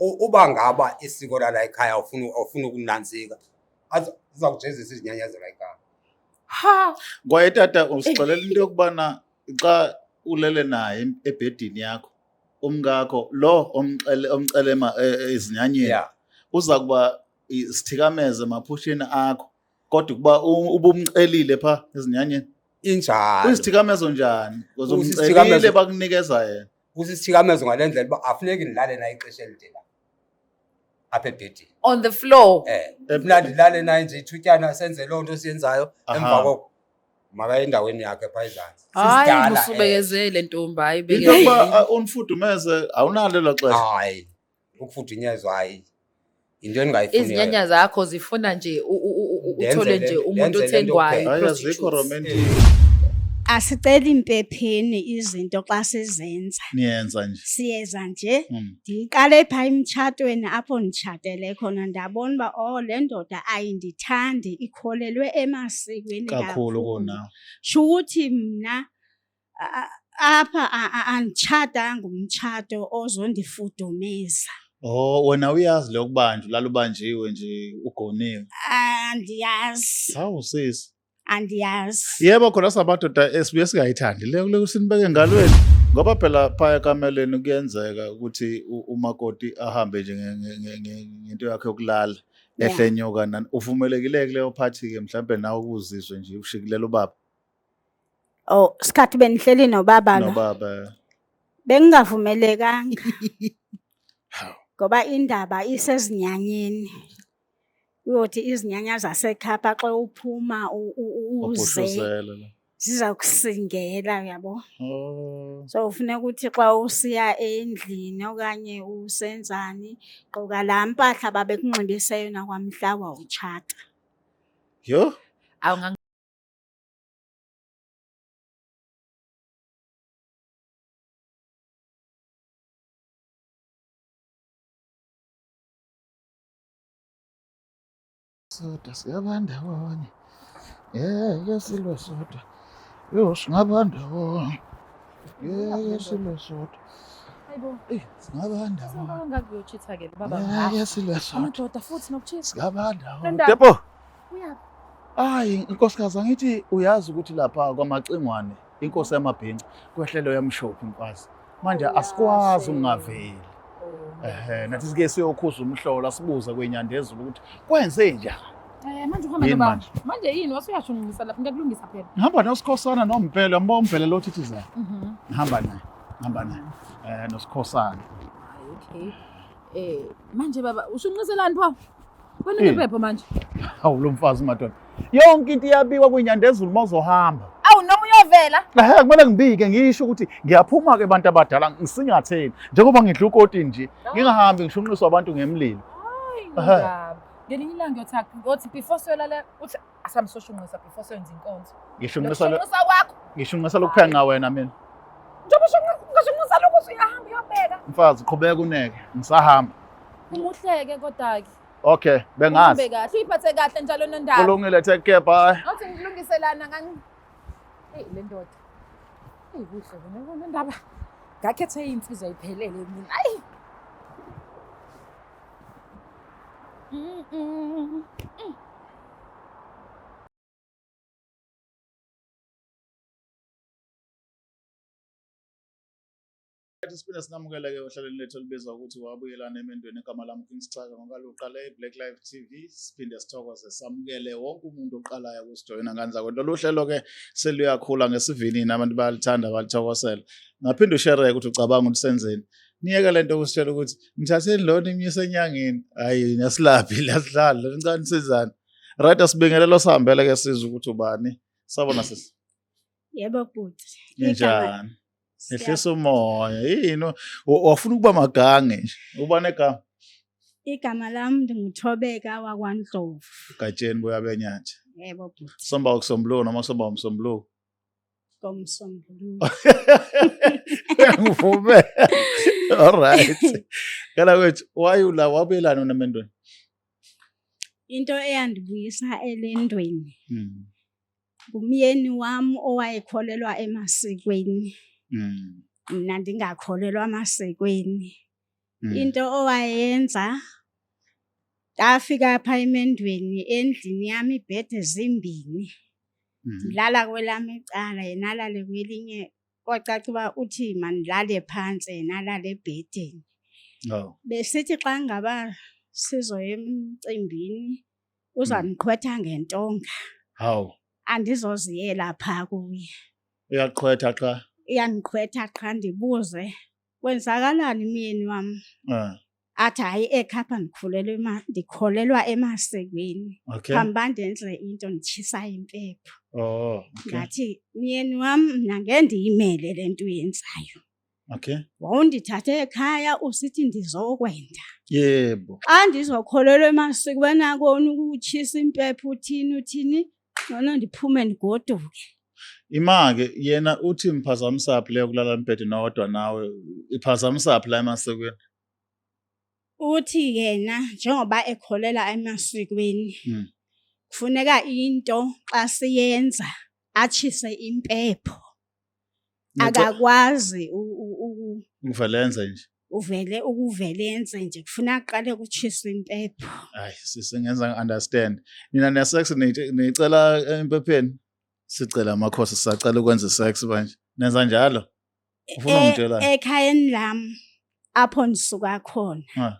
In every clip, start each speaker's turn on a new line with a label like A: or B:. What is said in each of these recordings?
A: Uba ngaba isiko lala ekhaya ufuna ukunantsika, ziza kujezisa izinyanya zala ekhaya.
B: Ha.
C: Kwaye tata usixelela into yokubana xa ulele naye ebhedini yakho umkakho lo omxele omcele ezinyanyeni uza kuba isithikameze emaphusheni akho kodwa ukuba ubumcelile pha ezinyanyeni.
A: Injalo.
C: Uyisithikamezo njani? Because umcelile bakunikeza yena.
A: Usisithikamezo ngale ndlela uba afuneki ndilale naye ixesha elide la apha ebhedini.
B: On the floor.
A: Mna ndilale naye nje ithutyana senze loo nto siyenzayo, emva koko makaye endaweni yakhe phaa ezantsi.
B: Hayi,
A: Sisidala,
B: musubekezele ntombi, hayi,
C: Into yokuba,
B: bekezele.
C: unifudumeze awunalo elo xesha.
A: Hayi, ukufudunyezwa hayi. Into endingayifuniyo.
B: Izinyanya zakho zifuna nje uthole nje umuntu
A: Ndenze le nto
B: othengwayo,
A: kuphela.
C: Hayi, azikho
B: i-prostitutes.
C: romantic.
D: Asiceli impepheni izinto xa sizenza.
C: Niyenza nje.
D: Siyeza nje. Ndiqale phaa emtshatweni apho nditshatele khona, ndabona uba, oh, le ndoda ayindithandi, ikholelwe emasikweni
C: Kakhulu
D: kakhulu.
C: kunawe.
D: Sho ukuthi mna, apha anditshatanga umtshato ozondifudumeza.
C: Oh, wena uyazi le yokubanjwa, ulala ubanjiwe nje ugoniwe.
D: Andiyazi.
C: Hawu sisi.
D: Andiyazi.
C: Yebo khona samadoda esibuye singayithandi le le sinibeke engalweni. Ngoba phela phaya ekameleni kuyenzeka ukuthi umakoti ahambe nje ngento yakhe yokulala ehle enyuka nani. Uvumelekile kuleyo phathi ke mhlambe nawe ukuzizwe nje ushikilela ubaba.
D: Oh, sikhathi benihleli nobaba lo.
C: Nobaba.
D: Bengingavumelekanga.
C: Hawu.
D: Ngoba indaba isezinyanyeni. Uyothi izinyanya zaseKapa xa uphuma uze
C: Ubhushuzela la.
D: ziza kusingela, uyabo.
C: Oh.
D: So ufuneka ukuthi xa usiya endlini okanye usenzani, gqoka laa mpahla babekunxibise yona kwamhla wawutshata.
C: Yho.
B: Awu,
C: Sodwa singabandawonye. Ngeke silwe sodwa. Yho, singabandawonye. Ngeke silwe sodwa.
B: Hayibo.
C: Eyi, singabandawonye.
B: Ngakuyochitha ke baba.
C: Ngeke silwe sodwa.
B: Amadoda futhi nokuchitha.
C: Singabandawonye.
B: Nondaba.
C: Depo.
B: Uyaphi?
C: Hayi, inkosikazi angithi uyazi ukuthi lapha kwamacingwane inkosi yamabhinca kwehlelo yamshophi mfazi. Manje asikwazi ukungaveli. Nathi sike siyokhuza umhlola sibuze kwenyandezulu ukuthi kwenze njani.
B: Manje uhamba
C: Yini
B: nobaba.
C: manje?
B: Manje yini wasuyashungisa lapha ngiyakulungisa phela.
C: Ngihamba noSikhosana noMpelo, ngibona uMpelo lo thithizayo. Ngihamba naye. Ngihamba naye. NoSikhosana.
B: Hayi, okay. Manje baba ushunqiselani pho? Wena
C: Yini?
B: unempepho manje.
C: Hawu lo mfazi madoda. Yonke into iyabikwa kwinyandezulu mawuzohamba.
B: Awu noma uyovela.
C: Kumele ngibike ngisho ukuthi ngiyaphuma ke bantu abadala ngisingatheni. Njengoba ngidla ukoti nje, ngingahambi ngishunqiswa abantu ngemlilo.
B: Hayi, ndaba. Ngelinye ilanga uyothi uthi before siyolala uthi asambe soshunqisa before siyenza inkonzo.
C: Ngishunqisa lo
B: Lokushunqisa kwakho.
C: Ngishunqisa lokuphenqa wena mina.
B: Njengoba ushunqisa lokho usuyahamba uyobeka.
C: Mfazi qhubeka uneke, ngisahamba.
B: Umuhleke kodwa ke.
C: Okay, bengazi.
B: Uhambe kahle, uyiphathe kahle njalo nondaba.
C: Kulungile, take care, bye.
B: Awuthi ngilungiselana ngani? Hey le ndoda. Hey kuhle wena nondaba. Ngakhethe insizwa iphelele mina. Ayi.
C: Siphinde sinamukele-ke ohlelweni lethu olubizwa ukuthi wabuyelana emendweni. Igama lami King Schaka ngokaluqale Black Life TV. Siphinde sithokoze samukele wonke umuntu oqalayo ukusijoyina ngani zakwethu. Lolu hlelo-ke seluyakhula ngesivinini, abantu bayalithanda balithokozela. Ngaphinde ushereke ukuthi ucabanga ukuthi senzeni. Niyeke le nto ukusitshela ukuthi mthatheni lona imyise enyangeni. Hhayi, nasilaphi, lasidlali, ngicela nisizane. Right, asibingelele osihambele-ke sizwe ukuthi ubani. Sawubona sisi.
D: Yebo bhuti.
C: Ninjani? Ehlisa umoya. Yini wafuna ukuba magange nje. Uba negama?
D: Igama lami ndinguThobeka wakwaNdlovu.
C: Gatsheni buya benyathi.
D: Yebo bhuti.
C: Somba ukusombuluko noma somba umsombuluko?
D: Ngomsombuluko.
C: Ngivume. All right. Kala kwethu wayula wabuyelana nemendweni?
D: Into eyandibuyisa elendweni. Ngumyeni wami owayekholelwa emasikweni. Mina ndingakholelwa emasikweni. Into owayenza ndafika apha emendweni endlini yam iibhedi zimbini. Ndilala kwelam icala yena alale kwelinye. Kwacaca uba uthi mandilale phantsi yena alale ebhedini.
C: Oh.
D: Besithi xa ngaba sizoya emcimbini uzandiqhwetha ngentonga.
C: Hawu.
D: Andizoziyela phaa kuye.
C: Uyaqhwetha qha.
D: Uyandiqhwetha qha ndibuze kwenzakalani myeni wam? Athi hayi ekhapha ndikhulelwe ndikholelwa emasikweni.
C: Okay.
D: Phambi uba ndenze into nditshisa impepho.
C: Oh, okay.
D: Ngathi myeni wam mna ngendiyimele le nto uyenzayo.
C: Okay.
D: Wawundithathe ekhaya usithi ndizokwenda.
C: Yebo.
D: Xa ndizokholelwa emasikweni akona ukutshisa impepho uthini uthini ngcono ndiphume ndigoduke.
C: Ima-ke yena uthi mphazamisaphi leyo kulala embhedeni nowodwa nawe iphazamisaphi la emasikweni?
D: Uthi yena njengoba ekholela emasikweni kufuneka into xa siyenza atshise impepho. Akakwazi
C: Uvele enze nje.
D: Uvele ukuvele enze nje kufuna aqale kutshiswe impepho.
C: Hayi sisi ngenza ngi-understand. Nina ne-sex niyicela empepheni? Sicela amakhosi sisacela ukwenza i-sex manje. Nenza njalo? Ufuna ungitshelani?
D: Ekhayeni lam apho ndisuka khona.
C: Ah.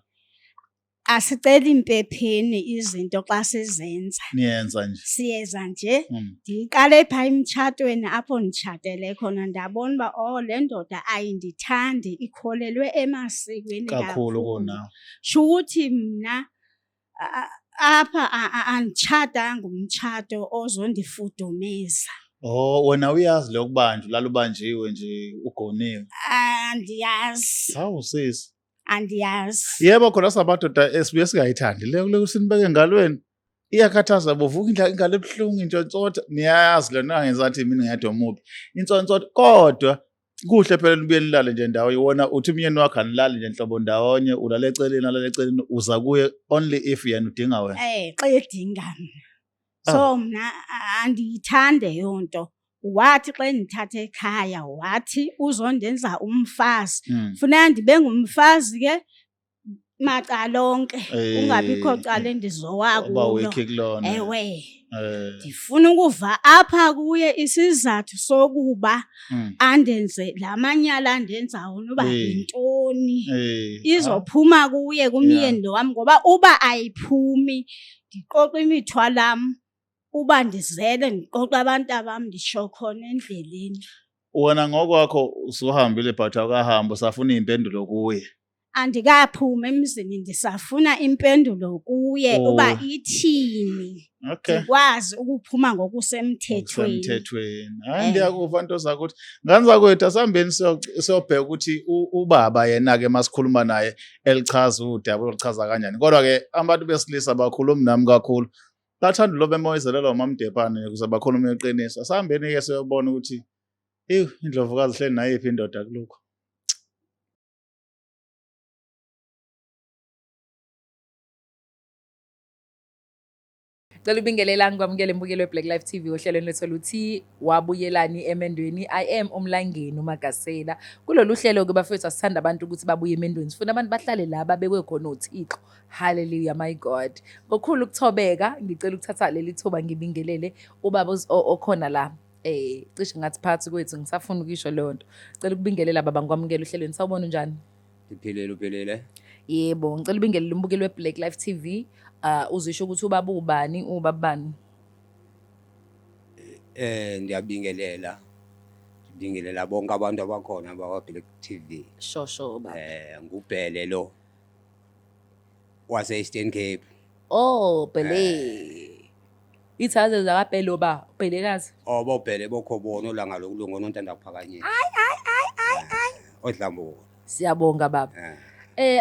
D: Asiceli impepheni izinto xa sizenza.
C: Niyenza nje.
D: Siyeza nje. Ndiqale phaa emtshatweni apho nditshatele khona ndabona uba oh le ndoda ayindithandi ikholelwe emasikweni
C: Kakhulu
D: kakhulu.
C: kunawe.
D: Sho ukuthi mna apha anditshatanga umtshato ozondifudumeza.
C: Oh wena uyazi lokubanjwa ulala ubanjiwe nje ugoniwe.
D: Andiyazi.
C: Hawu sisi.
D: Andiyazi.
C: Yebo khona samadoda esibuye singayithandi le kule sinibeke engalweni. Iyakhathaza bovuka indla ingalo ebuhlungu intshontsotha niyayazi lona angenzathi mina ngiyadwa omubi. Intshontsotha kodwa kuhle phela nibuye nilale nje ndawo iwona uthi umyeni wakho anilali nje nhlobo ndawonye ulale eceleni alale eceleni uza kuye only if yena udinga wena.
D: Xa edinga mna. So mna andiyithande leyo nto. Wathi xa endithatha ekhaya wathi uzondenza umfazi. Funeka ndibe ngumfazi ke macala onke kungabikho cala endizowa
C: Uba
D: kulo.
C: weak kulona.
D: Ewe. Ndifuna ukuva apha kuye isizathu sokuba andenze la manyala andenza wona uba yintoni. Izophuma kuye kumyeni lo wam ngoba uba ayiphumi ndiqoqa imithwalo yam uba ndizele ndiqoqa abantu abam nditsho khona endleleni.
C: Wena ngokwakho usuhambile but awukahambi usafuna iy'mpendulo kuye.
D: Andikaphumi emzini ndisafuna impendulo kuye uba ithini.
C: Okay.
D: Ndikwazi ukuphuma ngokusemthethweni.
C: Ngokusemthethweni. Hayi ndiyakuva nto zakuthi. Ngane zakwethu asihambeni siyobheka ukuthi ubaba yena-ke masikhuluma naye elichaza udaba oluchaza kanjani. Kodwa-ke abantu besilisa bakhulumi nami kakhulu. Bathanda ulobe emoyizelelwa uMamDephane ukuze bakhulume iqiniso. Asihambeni-ke siyobona ukuthi ewu indlovukazi ihleli nayiphi indoda kulokhu.
B: Cela ubingelela ngikwamukele embukelo weBlack Life TV ohlelweni lwethu oluthi wabuyelani emendweni. I am uMlangeni uMagasela. Kulolu hlelo ke bafethu asithanda abantu ukuthi babuye emendweni. Sifuna abantu bahlale la babekwe khona uThixo. Hallelujah my God. Ngokukhulu ukuthobeka ngicela ukuthatha leli thuba ngibingelele ubaba okhona la. Cishe ngathi phakathi kwethu ngisafuna ukisho leyo nto. Cela ukubingelela baba ngikwamukele ohlelweni. Sawubona unjani?
A: Ndiphilile uphilile.
B: Yebo, ngicela ubingelele umbukeli weBlack Life TV. Uzisho ukuthi ubaba ubani, ubaba bani?
A: Ndiyabingelela. Ndibingelela bonke abantu abakhona bakwa Black TV.
B: Sho sho baba.
A: Ngubhele lo wase Eastern Cape.
B: Oh, Bhele. Ithaze zakaBhele ba, Bhelekazi.
A: Oh, boBhele bokhobona olanga lokulunga onontanda kuphakanyiswa. Hayi hayi hayi hayi. Odlambulo.
B: Siyabonga baba.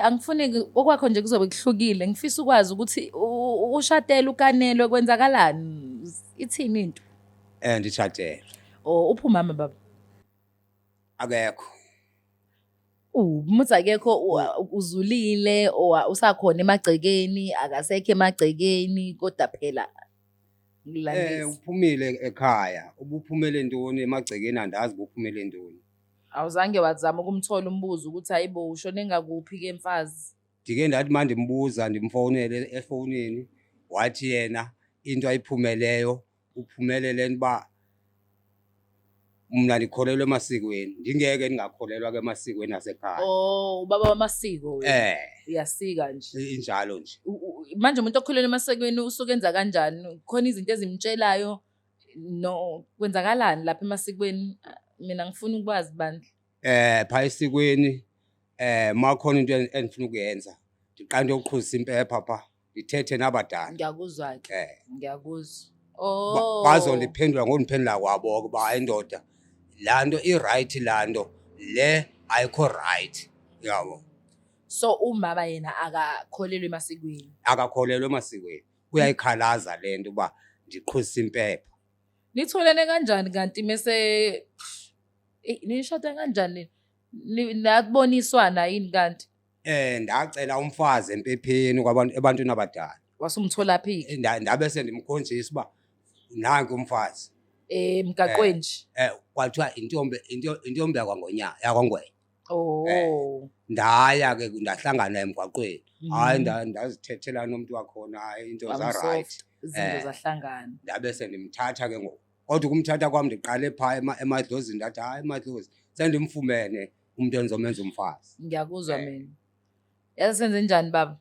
B: Angifuni okwakho nje kuzobe kuhlukile. Ngifisa ukwazi ukuthi ushadele ukanelwe kwenzakalani? Ithini into?
A: Ndishadele.
B: Oh, uphi umama baba?
A: Akekho.
B: Umuthi akekho, uzulile or usakhona emagcekeni, akasekho emagcekeni kodwa phela ngilandisa.
A: Uphumile ekhaya. Ubuphumele ntoni emagcekeni andazi ubuphumele ntoni.
B: Awuzange wazama ukumthola umbuzo ukuthi hayibo ushone ngakuphi-ke mfazi?
A: Ndike ndathi uma ndimbuza ndimfowunele efowunini, wathi yena into ayiphumeleyo uphumelele uba mna ndikholelwa emasikweni, ndingeke ndingakholelwa ke emasikweni asekhaya.
B: Oh, ubaba wamasiko wena.
A: Eh,
B: Uyasika nje.
A: injalo nje.
B: Manje umuntu okholelwa emasikweni usuke enza kanjani? Khona izinto ezimtshelayo no kwenzakalani lapha emasikweni? Mina ngifuna ukwazi bandla.
A: Pha esikweni makhona into endifuna ukuyenza, ndiqale ndiyoqhuzisa impepha pha, ndithethe nabadala.
B: Ngiyakuzwa-ke. Ngiyakuzwa.
A: Oh. Bazondiphendula ngondiphendula kwabo ke uba hayi ndoda, laa nto irayithi, laa nto le ayikho rayithi, uyabo.
B: So umama yena akakholelwa emasikweni?
A: Akakholelwa emasikweni, uyayikhalaza le nto uba ndiqhuzisa impepha.
B: Nitholene kanjani kanti mese nishada kanjani? Nakuboniswana yini kanti?
A: Ndacela umfazi empepheni kwabantu, ebantwini abadala.
B: Wasumthola phi?
A: Ndabe sendimkhonjisa uba nanku umfazi.
B: Emgaqweni nje.
A: Kwathiwa intombi yakwaNgonya, yakwaNgwenya.
B: Oh.
A: Ndaya ke ndahlangana emgwaqweni. Hayi, ndazithethela nomntu wakhona, hayi into
B: Wamsoft,
A: za-right.
B: Izinto zahlangana.
A: Ndabe sendimthatha ke ngoku. Kodwa ukumthatha kwam ndiqale phaa emadlozini, ndathi hayi emadlozi, sendimfumene umntu endizomenza umfazi.
B: Ngiyakuzwa mina. Yazi senze njani baba?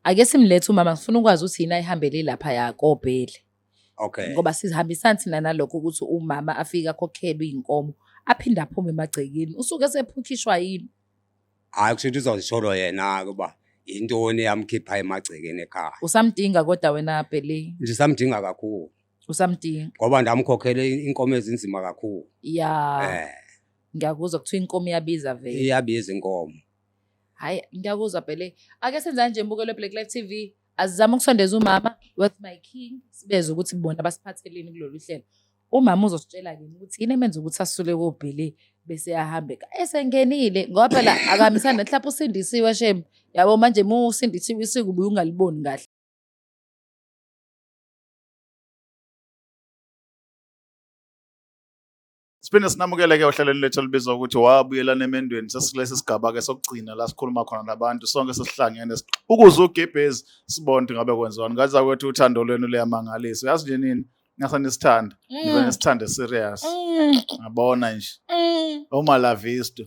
B: Ake simlethe umama, ngifuna ukwazi ukuthi yini ayihambele lapha yakoBhele. Ngoba sihambisana thina nalokho ukuthi umama afike akhokhelwe iy'nkomo, aphinde aphume emagcekeni. Usuke esephukhishwa yini?
A: Hayi, kusho ukuthi uzozisholo yena-ke uba yintoni eyamkhipha emagcekeni ekhaya.
B: Usamdinga kodwa wena Bhele?
A: Ndisamdinga kakhulu.
B: Usamdinga?
A: Ngoba ndamkhokhela inkomo ezinzima kakhulu.
B: Ngiyakuzwa kuthiwa inkomo iyabiza vele.
A: Iyabiza inkomo.
B: Hayi, ngiyakuzwa Bhele. Ake senze nje mbukelo Black Life TV. Azizame ukusondeza umama with my king, sibeze ukuthi bona basiphatheleni kulolu hlelo. Umama uzositshela-ke ukuthi yini emenza ukuthi asule koBhele bese ahambe esengenile, ngoba phela akahambisani mhlawumbe usindisiwe shem. Yabo manje uma usindisiwe isiko ubuye ungaliboni kahle.
C: Siphinde sinamukele ke ohlelweni lethu olubizwa ukuthi wabuyelana emendweni. Sesikulesi sigaba ke sokugcina la sikhuluma khona nabantu sonke sesihlangene ukuze ugebhezi sibone ukuthi ngabe kwenziwani. Ngathi kwethu uthando lwenu luyamangalisa. Uyazi nje nini? Ngase nisithanda. Nibe nisithande serious. Ngabona nje. Omalavisto.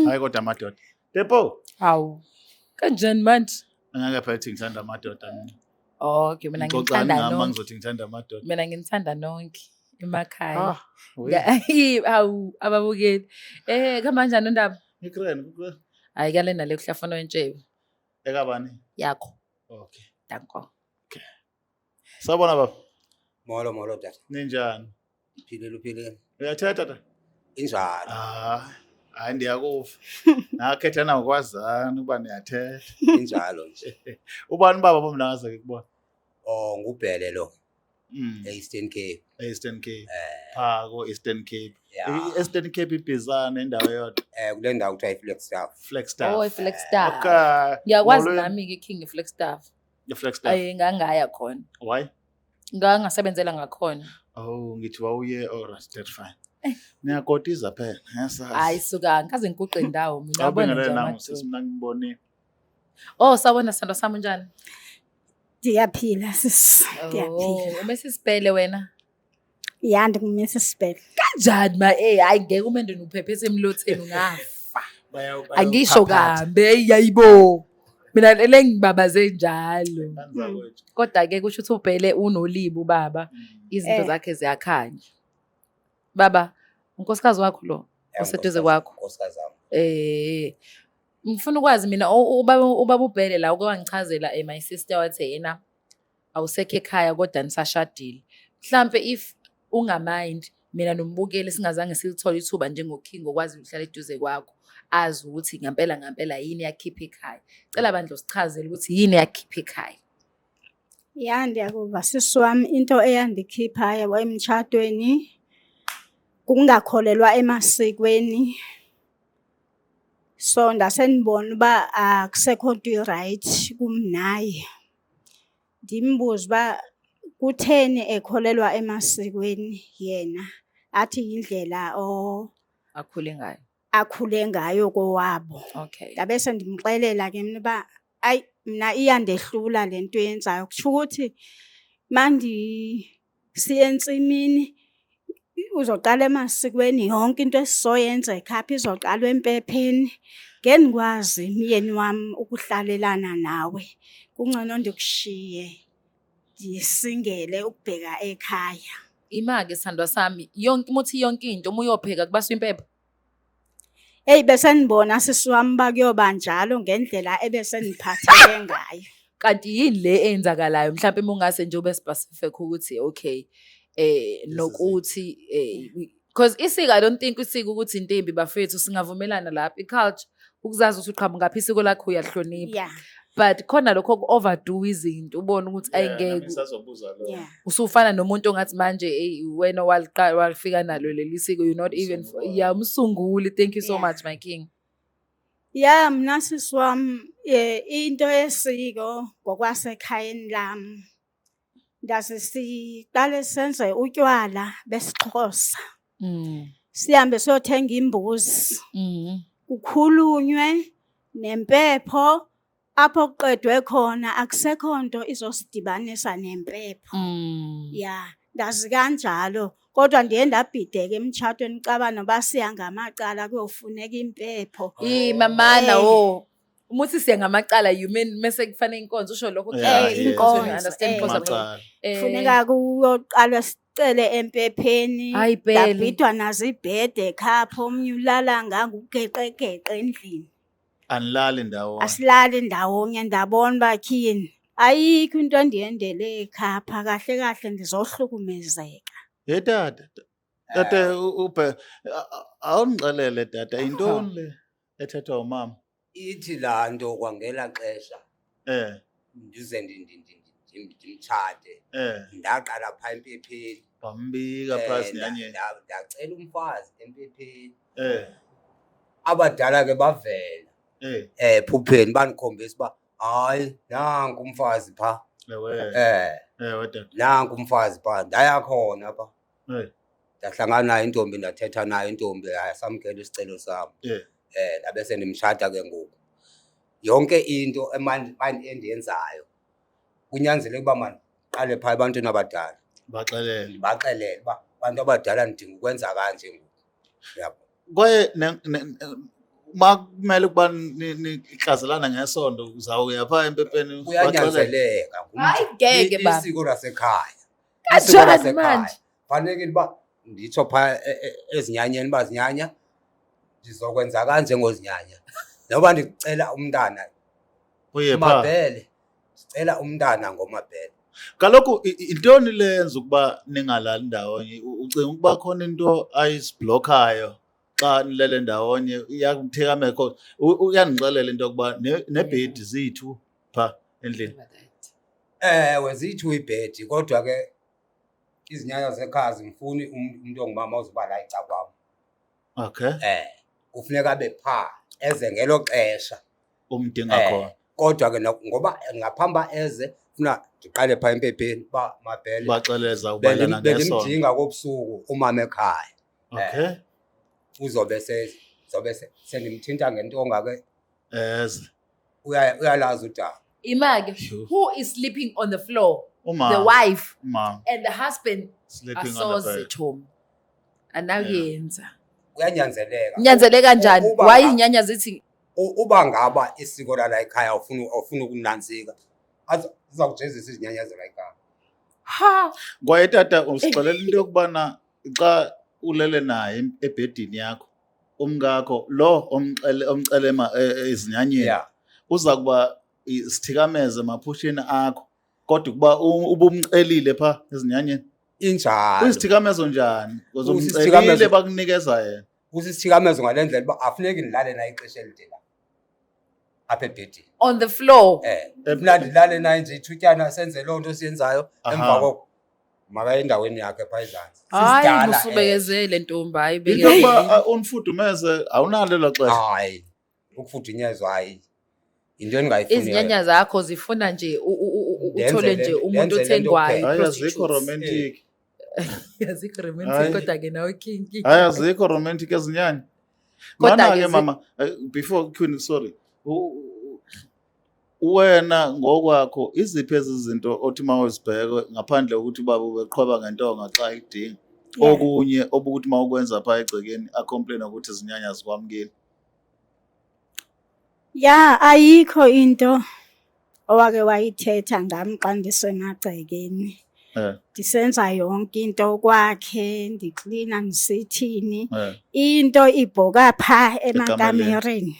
C: Hayi kodwa amadoda. Depo.
B: Hawu. Kanjani manje?
C: Angeke phela ukuthi ngithanda amadoda mina.
B: Okay, mina
C: Ngixoxani
B: ngithanda
C: ngami
B: nonke.
C: ngizothi ngithanda amadoda.
B: Mina ngithanda nonke emakhaya.
C: We.
B: Hawu, ababukeli. Kuhamba kanjani undaba?
C: Ngikreni, ngikreni.
B: Hayi kale nale kuhlafana wentshebe.
C: Ekabani?
B: Yakho.
C: Okay.
B: Danko.
C: Okay. Sawubona baba.
A: Molo, molo tata.
C: Ninjani?
A: Uphilile, uphilile.
C: Uyathetha tata?
A: Injalo.
C: Hayi ndiyakuva. Nakhetha nakwazana uba niyathetha.
A: Injalo nje.
C: Ubani baba bomnaza ke kubona?
A: Oh, nguBhele lo. Eastern Cape.
C: Eastern Cape. Pha ko Eastern Cape.
A: Yeah.
C: Eastern Cape ibhizana indawo yodwa.
A: Kule ndawo kuthiwa iFlagstaff.
C: Flagstaff.
B: Oh, iFlagstaff.
C: Okay.
B: Ngiyakwazi
C: Molweni.
B: nami ke King iFlagstaff.
C: iFlagstaff.
B: Ayi ngangaya khona.
C: Why?
B: Ngangasebenzela ngakhona.
C: Oh, ngithi wawuye, all right, that's fine. Niyakotiza phela, ngiyasazi.
B: Hayi suka, ngikaze ngiguqe indawo mina. Yabona
C: Awubingelele
B: nje
C: nami,
B: amadoda.
C: sisi, mina ngibonile.
B: Oh, sawubona sithandwa sami, unjani?
D: Ndiyaphila sisi, ndiyaphila.
B: Oh, uMrs Sibhele wena?
D: Ya, ndinguMrs Sibhele.
B: Kanjani ma? Hayi ngeke umendweni uphephethe emlotheni ungafa. Angisho kambe, hey yayibo. Mina le ngibabaze njalo.
C: Kanzakwethu.
B: Kodwa ke kusho ukuthi uBhele unolibo baba, izinto zakhe ziyakhanya. Baba, unkosikazi wakho lo oseduze kwakho.
A: Unkosikazi wami.
B: Ngifuna ukwazi mina ubaba uBhele la uke wangichazela, my sister wathi yena awusekho ekhaya kodwa nisashadile. Mhlambe if ungamind mina nombukeli singazange silithole ithuba njengoKing okwazi ukuhlala eduze kwakho azi ukuthi ngempela ngempela yini yakhipha ekhaya. Cela bandla usichazele ukuthi yini yakhipha ekhaya.
D: Ya, ndiyakuva sisi wami, into eyandikhipha emtshatweni kukungakholelwa emasikweni. So ndasendibona uba akusekho nto i-right kum naye. Ndimbuze uba kutheni ekholelwa emasikweni yena, athi yindlela
B: Akhule ngayo.
D: Akhule ngayo kowabo. Ndabe sendimxelela ke mna uba ayi, mna iyandehlula le nto yenzayo. Kutsho ukuthi mandisiya entsimini uzoqala emasikweni, yonke into esizoyenza ekhapha izoqalwa empepheni. Ngendikwazi, myeni wam, ukuhlalelana nawe, kungcono ndikushiye ndisingele ukubheka ekhaya.
B: Ima-ke, sithandwa sami, yonke umuthi, yonke into, uma uyopheka kubaswa impepho?
D: Eyi, besendibona, sisi wami, uba kuyoba njalo ngendlela ebesendiphatheke ngayo.
B: Kanti yini le eyenzakalayo? Mhlawumbe uma ungase nje ube specific ukuthi okay,
C: This is
B: nokuthi because isiko, I don't think isiko ukuthi intombi, bafethu, singavumelana lapho, i-culture, ukuzazi ukuthi uqhamuka isiko lakho uyahlonipha. But khona lokho ku-overdo izinto, ubone ukuthi
C: Yeah, nami
B: ayingeke
C: ngisazobuza lo.
B: Usufana nomuntu ongathi manje, ey, wena waliqala walifika nalo leli siko, you're not even
C: Umsunguli.
B: Yeah, umsunguli. Thank you so much, my king.
D: Ya, mna, sisi wam, into yesiko ngokwasekhayeni lam, ndaze siqale senze utywala besiXhosa. Sihambe siyothenga imbuzi. Kukhulunywe nempepho, apho kuqedwe khona akusekho nto izosidibanisa nempepho. Ya, ndazi kanjalo, kodwa ndiye ndabhideka emtshatweni, caba noba siya ngamacala kuyofuneka impepho.
B: Imamana. Wo. Umuthi siya ngamacala, you mean mase kufanele inkonzo, usho lokho?
C: Yeah,
D: inkonzo,
B: Understand,
D: eh.
B: inkonzo.
C: Amacala.
D: Kufuneka kuyoqalwa sicele empepheni.
B: Hayi, Bhele.
D: Ndabhidwa nazo ibhede ekhapha, omnye ulala ngangugeqegeqe endlini.
C: Anilali ndawonye.
D: Asilali ndawonye. Ndabona uba tyhini, ayikho into endiyendele ekhapha, kahle kahle ndizohlukumezeka.
C: Hey tata, tata, ubhe awundixelele tata, yintoni le ethethwa umama?
A: Ithi laa nto kwangela xesha ndize ndimtshate, ndaqala phaa empepheni.
C: Wambika phaa ezinyanyeni.
A: Ndacela umfazi empepheni. Abadala ke bavela ephupheni, bandikhombisa uba hayi, nanku umfazi phaa.
C: Ewe tata.
A: Nanku umfazi phaa, ndaya khona phaa. Ndahlangana nayo intombi, ndathetha nayo intombi, yasamkela isicelo sam. Ndabe sendimtshata ke ngoku. Yonke into endiyenzayo kunyanzeleke uba mandiqale phaa ebantwini abadala.
C: Baxelele.
A: Ndibaxelele uba bantu abadala, ndidinga ukwenza kanje ngoku. Uyabo?
C: Kwaye uma kumele ukuba nihlazelana ngesondo, uzawuya phaa empepheni ubaxelele?
A: Kuyanyanzeleka.
B: Hayi, ngeke, baba.
A: Isiko lasekhaya. Isiko
B: Kanjani
A: lasekhaya.
B: manje?
A: Fanekile uba nditsho phaa ezinyanyeni uba zinyanya, ndizokwenza kanje ngozinyanya. Noba ndicela umntana,
C: Uye phaa.
A: Mabhele, sicela umntana ngoMabhele.
C: Kaloku intoni le yenza ukuba ningalali ndawonye? Ucinga ukuba khona into ayisiblokhayo xa nilele ndawonye, iyakuthikameka? Uyandixelela into yokuba nebhedi ziyi-2 phaa endlini.
A: Ewe, ziyi-2 ibhedi, kodwa ke izinyanya zekhaya zimfuni umntu ongumama ozoba la ecakwam. Kufuneka abe phaa, eze ngelo xesha.
C: Umdinga khona.
A: Kodwa ke ngoba ngaphambi uba eze, funa ndiqale phaa empepheni uba Mabhele,
C: Baxeleza ubalana ngesondo.
A: Bendimdinga kobusuku umama ekhaya. Uzobe zobe sendimthinta ngentonga ke.
C: Eze.
A: Uyalazi udaba.
B: Ima-ke,
C: Sure.
B: who is sleeping on the floor?
C: Umama.
B: The wife.
C: Umama.
B: And the husband.
C: Sleeping on the
B: Asoze,
C: bed.
B: Chomi. Anakuyenza.
A: Kuyanyanzeleka.
B: Kunyanzeleka kanjani? Why izinyanya zithi
A: Uba ngaba isiko lala ekhaya ufuna ukunantsika, zizawujezisa izinyanya zala ekhaya.
B: Ha.
C: Kwaye tata, usixelela into yokubana xa ulele naye ebhedini yakho, umkakho lo omcele ezinyanyeni, uza kuba isithikameze emaphusheni akho, kodwa ukuba ubumcelile pha ezinyanyeni.
A: Injalo.
C: Uyisithikamezo njani? Because
A: Usisithikamezo
C: umcelile, bakunikeza yena.
A: Usisithikamezo ngale ndlela uba afuneki ndilale naye ixesha elide la apha ebhedini.
B: On the floor.
A: Mna ndilale naye nje ithutyana, senze loo nto siyenzayo, emva koko makaye endaweni yakhe phaa ezantsi.
B: Hayi,
A: Sisidala,
B: musubekezele ntombi, hayi,
C: Into
B: bekezele.
C: yokuba, unifudumeze, awunalo elo xesha.
A: Hayi, ukufudunyezwa hayi. Into endingayifuniyo.
B: Izinyanya zakho zifuna nje uthole nje umuntu
A: Ndenze le nto
B: othengwayo,
A: kuphela.
C: Hayi, azikho
B: i-prostitutes.
C: romantic.
B: Azikho romantic,
C: Hayi.
B: kodwa ke nawe kinky.
C: Hayi, azikho romantic ezinyanya.
B: Kodwa-ke
C: Mana-ke mama, before Queen, sorry. Wena ngokwakho iziphi ezizinto othi uma uzibheke ngaphandle kokuthi ubaba ubeqhweba ngentonga xa idinga okunye obukuthi uma ukwenza pha egcekeni a-complain ukuthi izinyanya zikwamukeli?
D: Ya, ayikho into owake wayithetha ngam xa ndisemagcekeni. Ndisenza yonke into kwakhe, ndiklina ndisithini. Into ibhoka pha emakamereni.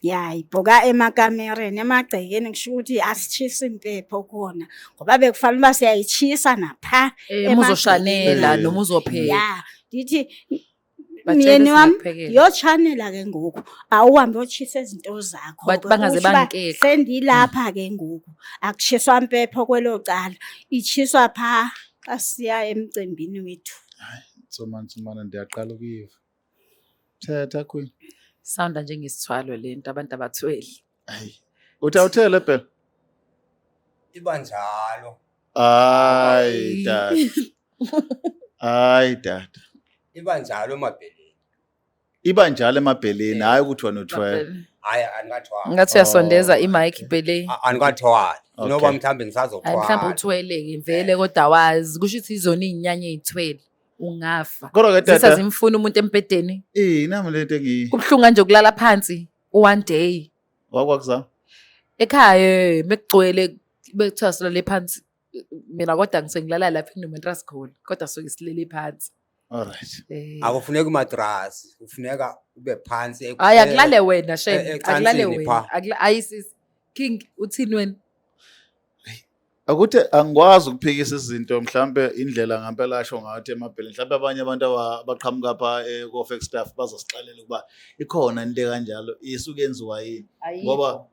D: Ya, ibhoka emakamereni, emagcekeni kusho ukuthi asitshisi impepho khona ngoba bekufanele uba siyayitshisa napha
B: Uma uzoshanela noma uzopheka.
D: Ya, ndithi
B: Batshele
D: myeni wami
B: singakuphekela.
D: ndiyoshanela ke ngoku, awuhambe uyotshisa izinto zakho.
B: Bathi bangaze
D: Kusho uba
B: bangikeke.
D: sendilapha ke ngoku, akutshiswa mpepho kwelo cala, itshiswa phaa xa siya emcimbini wethu.
C: Ntsumane, ntsumane, ndiyaqala ukuyiva. Thetha Queen.
B: Sounda njengesithwalo lento abantu abathwele.
C: Hayi. Uthi awuthele phela.
A: Iba njalo.
C: Hayi tata. Hayi tata.
A: Iba njalo emabheleni.
C: Iba njalo emabheleni, hayi ukuthi wena uthwele.
A: Hayi andikathwali.
B: Ngathi uyasondeza
C: Oh,
B: i-mic Bhele.
A: Andikathwali. Noba
C: Okay.
A: mhlawumbe
B: Hayi mhlawumbe
A: ngisazothwala.
B: uthwele-ke vele kodwa wazi kusho ukuthi izona iy'nyanya ey'thwele ungafa.
C: Kodwa ke
B: Zisa
C: tata,
B: zimfuna umuntu embhedeni.
C: eh nami lento engiyi.
B: Kubuhlungu kanje ukulala phansi one day.
C: Wakwakuzama.
B: Ekhaya mekugcwele bekuthiwa silale phansi. Mina kodwa ngisuke ngilala lapha kunomatras khona kodwa suke silele phansi.
C: All right.
A: Akufuneki umatrasi, kufuneka ube phansi.
B: Hayi akulale wena shem, akulale
A: ecansini
B: wena.
A: pha.
B: Ayi sis King uthini wena?
C: Ukuthi angikwazi ukuphikisa izinto mhlambe indlela ngempela asho ngathi emabheleni mhlambe abanye abantu abaqhamuka pha ko-fake staff bazosixelela ukuba ikhona into kanjalo isuke yenziwa yini ngoba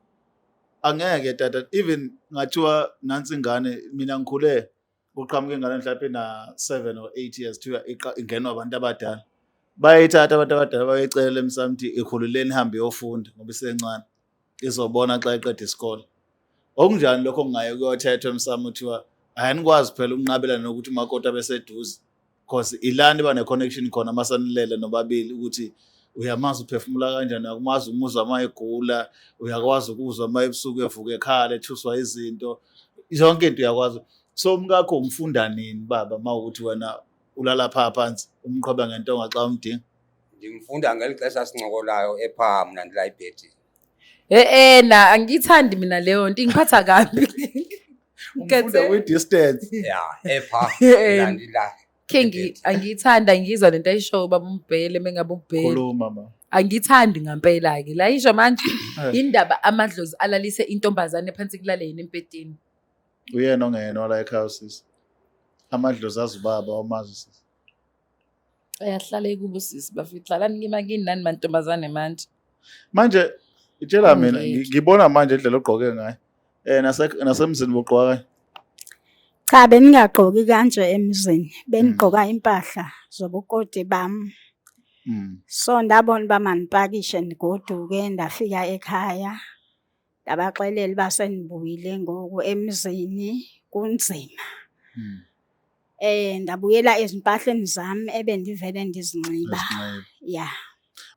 C: angeke tata even ngathiwa nansi ingane mina ngikhule kuqhamuka ingane mhlawumbe na 7 or 8 years thiwa ingenwa abantu abadala bayayithatha abantu abadala bayicela emsamo ukuthi ikhululeni ihambe iyofunda ngoba isencane izobona xa iqeda isikole. Okunjani lokho kungaye kuyothethwa emsamo kuthiwa ayinikwazi phela ukunqabelana nokuthi umakoti abeseduze because ilani iba ne-connection khona masanilele nobabili ukuthi uyamazi uphefumula kanjani, uyakumazi umuzwa uma egula, uyakwazi ukuzwa uma ebusuku evuka ekhala ethuswa izinto, yonke into uyakwazi. So umkakho umfunda nini baba uma ukuthi wena ulala pha phansi umqhobe ngentonga xa umdinga?
A: Ndimfunda ngeli xesha sincokolayo epha mna ndila ebhedini.
B: Na angiyithandi mina leyo nto ingiphatha kabi.
C: Umfunda kwi-distance.
A: Ya, epha mna ndila.
B: King angiyithanda ngizwa lento ayishoyo baba uMbhele mengabe uMbhele.
C: Khuluma ma.
B: Angiyithandi ngampela ke. La isho manje indaba amadlozi alalise intombazane phansi kulale yena empedeni.
C: Uyena ongeyena wala ekhaya sisi. Amadlozi azi ubaba wamazi sisi.
B: Ayahlala ekubo sisi bafethu hlalani kimi kini nani mantombazane manje.
C: Manje itshela mina
B: Ungeke.
C: ngibona manje indlela ogqoke ngayo. Nasemzini bugqoka kanje.
D: Cha, beningagqoki kanje emzini, benigqoka impahla zobukoti bami. So ndabona uba mandipakishe ndigoduke, ndafika ekhaya ndabaxelela uba sendibuyile ngoku emzini kunzima. Ndabuyela ezimpahleni zami ebendivele ndizinxiba.
C: Ezinxiba.
D: Ya.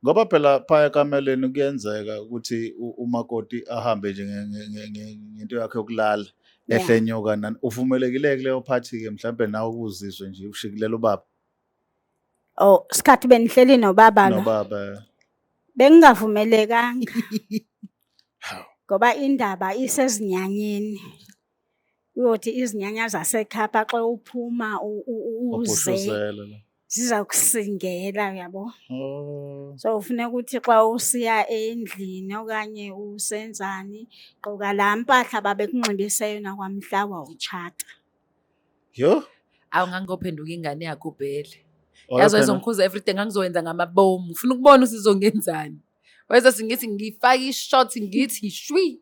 C: Ngoba phela phaya ekameleni kuyenzeka ukuthi umakoti ahambe nje ngento yakhe yokulala ehle enyuka nani. Uvumelekile kuleyo phathi ke mhlambe nawe ukuzizwe nje ushikilela ubaba?
D: Oh, sikhathi benihleli nobaba lo.
C: Nobaba.
D: Bengingavumelekanga.
C: Hawu.
D: Ngoba indaba isezinyanyeni. Uyothi izinyanya zaseKapa xa uphuma uze
C: Ubhushuzela la.
D: ziza kusingela uyabo.
C: Oh.
D: So ufuneka ukuthi xa usiya endlini okanye usenzani gqoka laa mpahla babekunxibise yona kwamhla wawutshata.
C: Yho.
B: Awu ngangizophenduka ingane yakho uBhele.
C: Oh,
B: Yazi
C: phela.
B: wayezongikhuza everything ngangizowenza ngamabomu. Ngifuna ukubona usizongenzani. Wayezothi ngithi ngifake i-short ngithi shwi.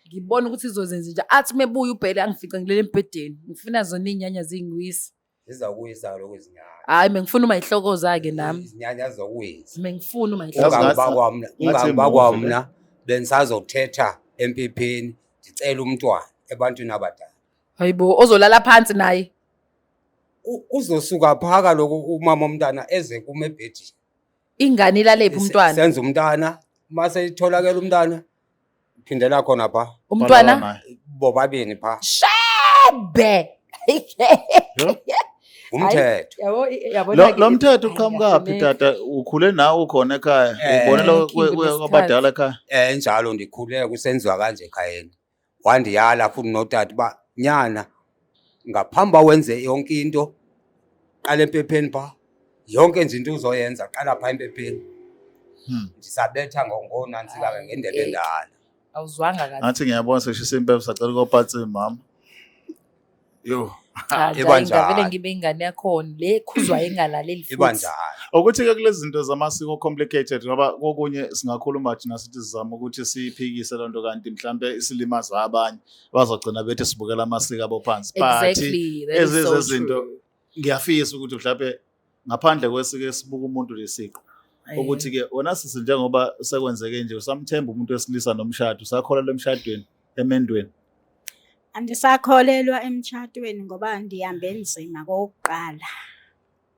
B: Ngibona ukuthi izozenza nje. Athi mebuya uBhele angifice ngilele embhedeni. Ngifuna zona iy'nyanya zingiwise.
A: Zizawukuwisa kaloku izinyanya.
B: Hayi mengifuna uma ihlokoza-ke nami.
A: Izinyanya zizokuwisa.
B: Mengifuna uma
C: Yazi
B: ihlokoza.
C: ngathi
A: Ungangiba
C: movie
A: kwamna bendisazothetha empiphini ndicela umntwana ebantwini abadala.
B: Hayibo ozolala phansi naye.
A: Uzosuka phaa kaloku umama omntana eze kum ebhedini.
B: Ingane ilalephi umntwana?
A: Senza umntana, mase itholakele umntana, phindela khona pha.
B: Umntwana
C: Balala naye.
A: Bobabini pha.
B: Shebe.
A: Umthetho.
B: Yabo yabona
C: Lo lo mthetho uqhamukaphi tata? Ukhule nawe ukhona ekhaya? Ubonela
B: King kunesikhathi.
C: kwabadala ekhaya?
A: Njalo ndikhule kusenziwa kanje ekhayeni. Wandiyala futhi notata uba nyana ngaphambi uba wenze yonke into qala empepheni pha. Yonke nje into uzoyenza qala pha empepheni. Ndisabetha ngonantsika ke ngendebe endala.
B: Awuzwanga kahle.
C: Ngathi ngiyabona sekushisa impepho sacela ukophatha mama. Yo.
B: Cha,
A: Iba
B: nje ngavele
A: njalo.
B: ngibe ingane yakhona le khuzwa ingalaleli
A: Iba
B: futhi.
A: njalo.
C: Ukuthi-ke kulezi zinto zamasiko complicated ngoba kokunye singakhuluma thina sithi sizama ukuthi siyiphikise loo nto kanti mhlampe isilimaza abanye bazogcina bethi sibukela amasiko abo phansi. But
B: Exactly. That is so
C: ezizinto
B: true.
C: ngiyafisa ukuthi mhlampe ngaphandle kwesike sibuka umuntu lesiqu ukuthi-ke wena sisi njengoba sekwenzeke nje usamthemba umuntu wesilisa nomshado, usakholelwa emshadweni, emendweni?
D: Andisakholelwa emtshatweni ngoba ndihambe nzima kokuqala.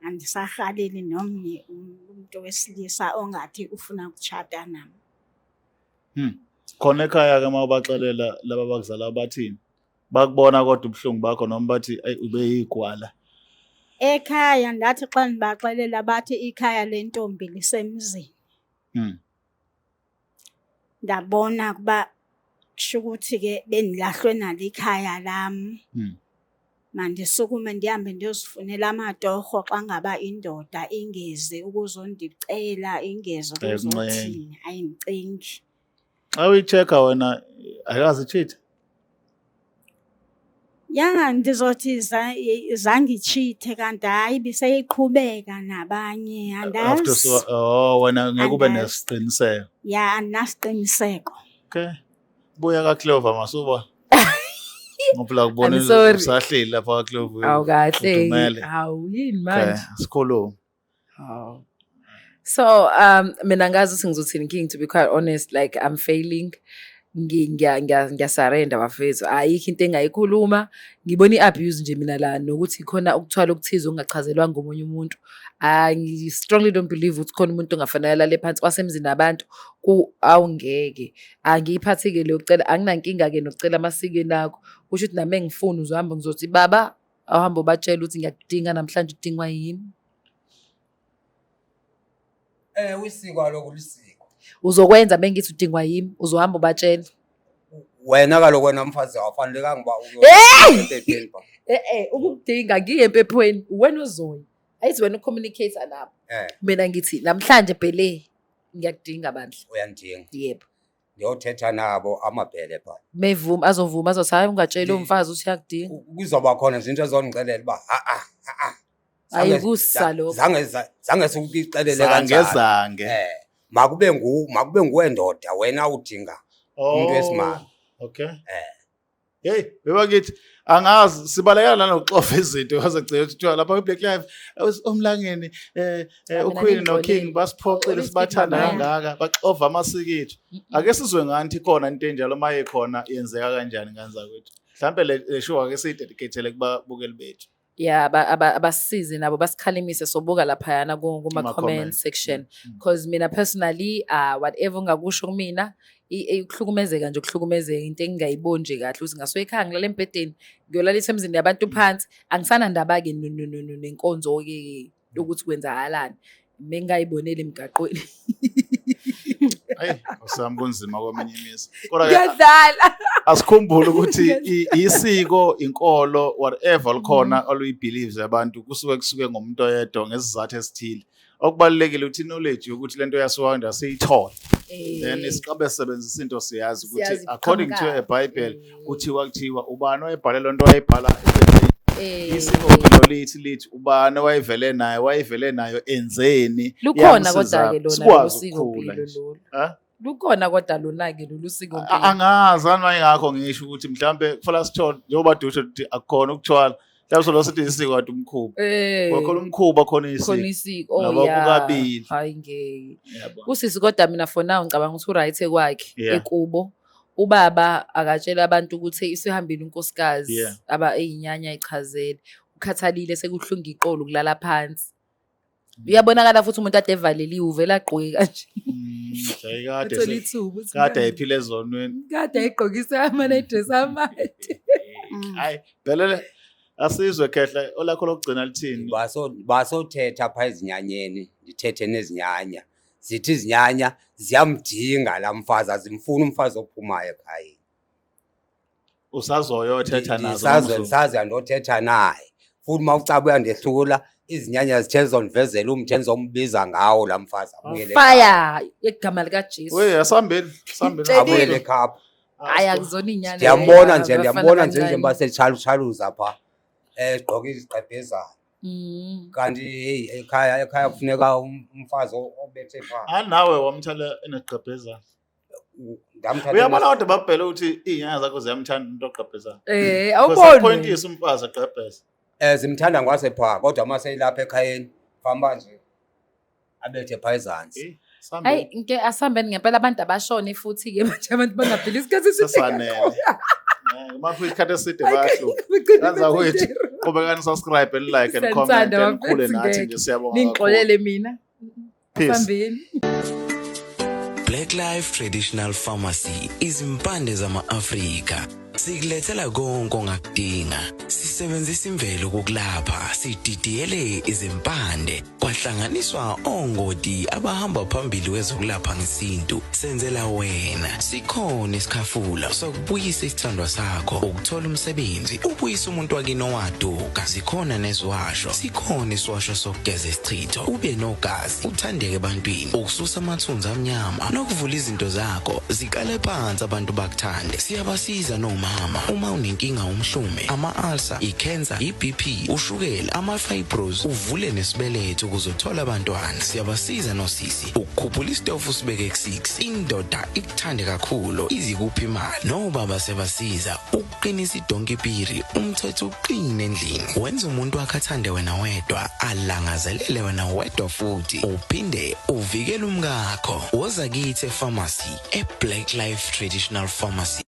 D: Andisahaleli nomnye umuntu wesilisa ongathi ufuna ukutshata nam.
C: Khona ekhaya-ke uma ubaxelela laba abakuzalayo bathini? Bakubona kodwa ubuhlungu bakho noma bathi ayi ube yigwala?
D: Ekhaya ndathi xa ndibaxelela bathi ikhaya lentombi lisemzini. Ndabona ukuba kusho ukuthi ke bendilahlwe nalo ikhaya lam. Mandisukume ndihambe ndiyozifunela amatorho xa ngaba indoda ingezi ukuzondicela, ingezi
C: Ayikuncengi.
D: ukuzothini, ayindicengi.
C: Xa uyi-check-a wena ayikaze i-cheat-e?
D: Ya, ndizothi zange i-cheat-e kanti hayi ibiseyiqhubeka nabanye,
C: After
D: andazi.
C: so, oh wena ngeke ube
D: Andazi.
C: nesiqiniseko.
D: Ya, andinasiqiniseko.
C: Okay. Buya kaClover masuba. Ngoba la kubona
B: I'm sorry.
C: usahleli lapha kaClover.
B: Awu kahle.
C: Udumele.
B: Hawu yini
C: Okay,
B: manje?
C: sikhulume.
B: Hawu. So mina ngazi ukuthi ngizothini King, to be quite honest, like I'm failing. Ngiya-surrender bafethu. Ayikho into engayikhuluma. Ngibona i-abuse nje mina la nokuthi khona ukuthwala okuthize okungachazelwanga omunye umuntu. I strongly don't believe ukuthi khona umuntu ongafanele alale phansi wasemzini nabantu awungeke. Angiyiphathi-ke leyo kucela, anginankinga-ke nokucela amasikweni akho. Kusho ukuthi nami engifuni uzohamba ngizothi baba, awuhambe ubatshele ukuthi ngiyakudinga namhlanje udingwa yimi.
A: Usiko kaloku lisiko.
B: Uzokwenza bengithi udingwa yimi, uzohamba ubatshele.
A: Wena kaloku wena mfazi awufanelekanga uba
B: Hey!
A: empepheni pha.
B: Ukukudinga ngiye empephweni, wena uzoya. Ayithi wena u-communicate nabo. Mina ngithi namhlanje Bhele ngiyakudinga bandla.
A: Uyandinga.
B: Yebo.
A: Ndiyothetha nabo amabhele pha.
B: Mevuma azovuma azothi hayi ungatsheli umfazi uthi uyakudinga.
A: Kuzoba khona nje into ezondixelela uba ha ha ha.
B: Ayikusa lokho.
A: Zange sikuxelele
C: Zange
A: kanjalo.
C: zange.
A: Makube nguwe ndoda wena udinga umuntu wesimame.
C: Okay. Hey, bebakithi angazi sibalekela nanokuxofa izinto bazogcina kuthiwa lapha kwi-Black Life omlangeni
B: Mina
C: uQueen
B: ngingxolile.
C: noKing basiphoxile
B: Always
C: sibathanda
B: keep my mind.
C: kangaka baxova amasiko ethu. Ake sizwe ngani ikhona into enjalo uma ikhona yenzeka kanjani ngani zakwethu. Mhlambe le show ake siyi-dedicate kubabukeli bethu.
B: Yeah, abasisize nabo basikhalimise sobuka laphayana kuma
C: Kuma
B: comment
C: comment.
B: section. Because mina personally, whatever ungakusho kumina, ukuhlukumezeka nje ukuhlukumezeka into engingayiboni nje kahle ukuthi ngasuke ekhaya ngilala embhedeni ngiyolaliswa emzini yabantu phansi, angisanandaba-ke nenkonzo-ke yokuthi kwenzakalani, mengingayiboneli emgaqweni.
C: Ayi, usami kunzima kweminye imizi. Kodwa-ke
B: Ngiyadlala.
C: asikhumbule ukuthi isiko, inkolo, whatever likhona oluyi-believes abantu kusuke kusuke ngomuntu oyedwa ngesizathu esithile. Okubalulekile ukuthi knowledge yokuthi lento yasuka siyithole. Then isiqabe sisebenzisa into siyazi ukuthi
B: Siyazi
C: according to
B: kuqhamuka.
C: a Bible kuthiwa ubani owayebhale lento wayebhala isiko lithi lithi ubani owayevele naye wayevele nayo enzeni.
B: Lukhona
C: Iyamsiza.
B: kodwa-ke lona
C: Sikwazi
B: lolu siko
C: ukukhula
B: mpilo
C: nje.
B: lolu.
C: Ha?
B: Lukhona kodwa lona-ke lolu siko mpilo.
C: Angazi anoma ingakho ngisho ukuthi mhlambe kufanele sithole njengoba dusho ukuthi akukhona ukuthwala. Mhlawumbe solo sithi isiko kanti umkhuba. Kwakhona umkhuba khona isiko.
B: Khona isiko. Oh,
C: Yabo,
B: yeah.
C: kukabili.
B: Hayi ngeke.
C: Yabo.
B: Usisi kodwa mina for now ngicabanga ukuthi u-right kwakhe
C: Yeah.
B: ekubo. Ubaba akatshela abantu ukuthi isihambile unkosikazi
C: Yeah.
B: aba eyinyanya ichazele. Ukhathalile sekuhlunga iqolo ukulala phansi. Uyabonakala futhi umuntu ade evaleliwe uvela agqoke kanje.
C: Kade
B: Uthola ithuba ukuthi
C: kade ayiphila ezonweni.
B: Kade ayigqokisa ama-dress amade.
C: Hayi, Bhelele asizwe khehla olakho lokugcina lithini?
A: Basothetha phaa ezinyanyeni, ndithethe nezinyanya. Zithi izinyanya ziyamdinga laa mfazi, azimfuni umfazi ophumayo ekhayeni.
C: Usazoyothetha nazo.
A: Ndisazoya ndothetha naye. Futhi uma ucaba uyandehlula, izinyanya zithe zizondivezela umthi endizombiza ngawo laa mfazi abuyele ekhaya.
B: Fire yegama likaJesu.
C: Wey, asihambeni, asihambeni.
B: Tshela.
A: Abuyele ekhapha.
B: Hayi akuzona inyanya.
A: Ndiyambona nje,
B: abafana
A: ndiyambona nje
B: abancane.
A: njengoba setshalutshaluza phaa, egqoke izigqebhezana. Kanti heyi ekhaya kufuneka umfazi obethe phaa.
C: Ah, nawe wamthala enegqebhezana.
A: Ndamthatha
C: Uyabona kodwa babhele ukuthi iy'nyanga zakho ziyamthanda umuntu ogqebhezana.
B: Awuboni.
C: Appointise umfazi agqebheze.
A: Zimthanda ngwasephaa kodwa uma seyilapha ekhayeni famba nje abethe phaa ezantsi.
B: Hayi nke asihambeni ngempela abantu abashone futhi-ke manje abantu bangaphili isikhathi eside
C: Sesanele.
B: kakhulu.
C: Uma kufika isikhathi eside bayahlupha.
B: Begcine
C: Kanza kwethu.
B: bethe
C: Qhubekani subscribe and like and comment
B: Siyanithanda
C: and khule
B: bafethu,
C: nathi
B: ngeke.
C: nje siyabonga kakhulu.
B: Ningixolele mina.
C: Peace.
B: Asihambeni.
E: Black Life Traditional Pharmacy izimpande zama-Afrika. Sikulethela konke ongakudinga. Sisebenzisa imvelo ukukulapha, sididiyele izimpande, kwahlanganiswa ongoti abahamba phambili kwezokulapha ngesintu. Senzela wena. Sikhona isikhafula sokubuyisa isithandwa sakho, ukuthola umsebenzi, ubuyise umuntu wakini owaduka. Zikhona neziwasho, sikhona isiwasho sokugeza isichitho, ube nogazi, uthandeke ebantwini, ukususa amathunzi amnyama nokuvula izinto zakho ziqale phansi abantu bakuthande. Siyabasiza nomama uma unenkinga umhlume, ama-ulcer, i-cancer, i-BP, ushukela, ama-fibros, uvule nesibeletho ukuze uthole abantwana. Siyabasiza nosisi ukukhuphula isitofu usibeke ku-6, indoda ikuthande kakhulu izikuphi imali. Nobaba siyabasiza ukuqinisa idonkipiri, umthetho uqine endlini, wenza umuntu wakhe athande wena wedwa, alangazelele wena wedwa futhi uphinde uvikele umkakho. Woza kithi epharmacy e-Black Life Traditional Pharmacy.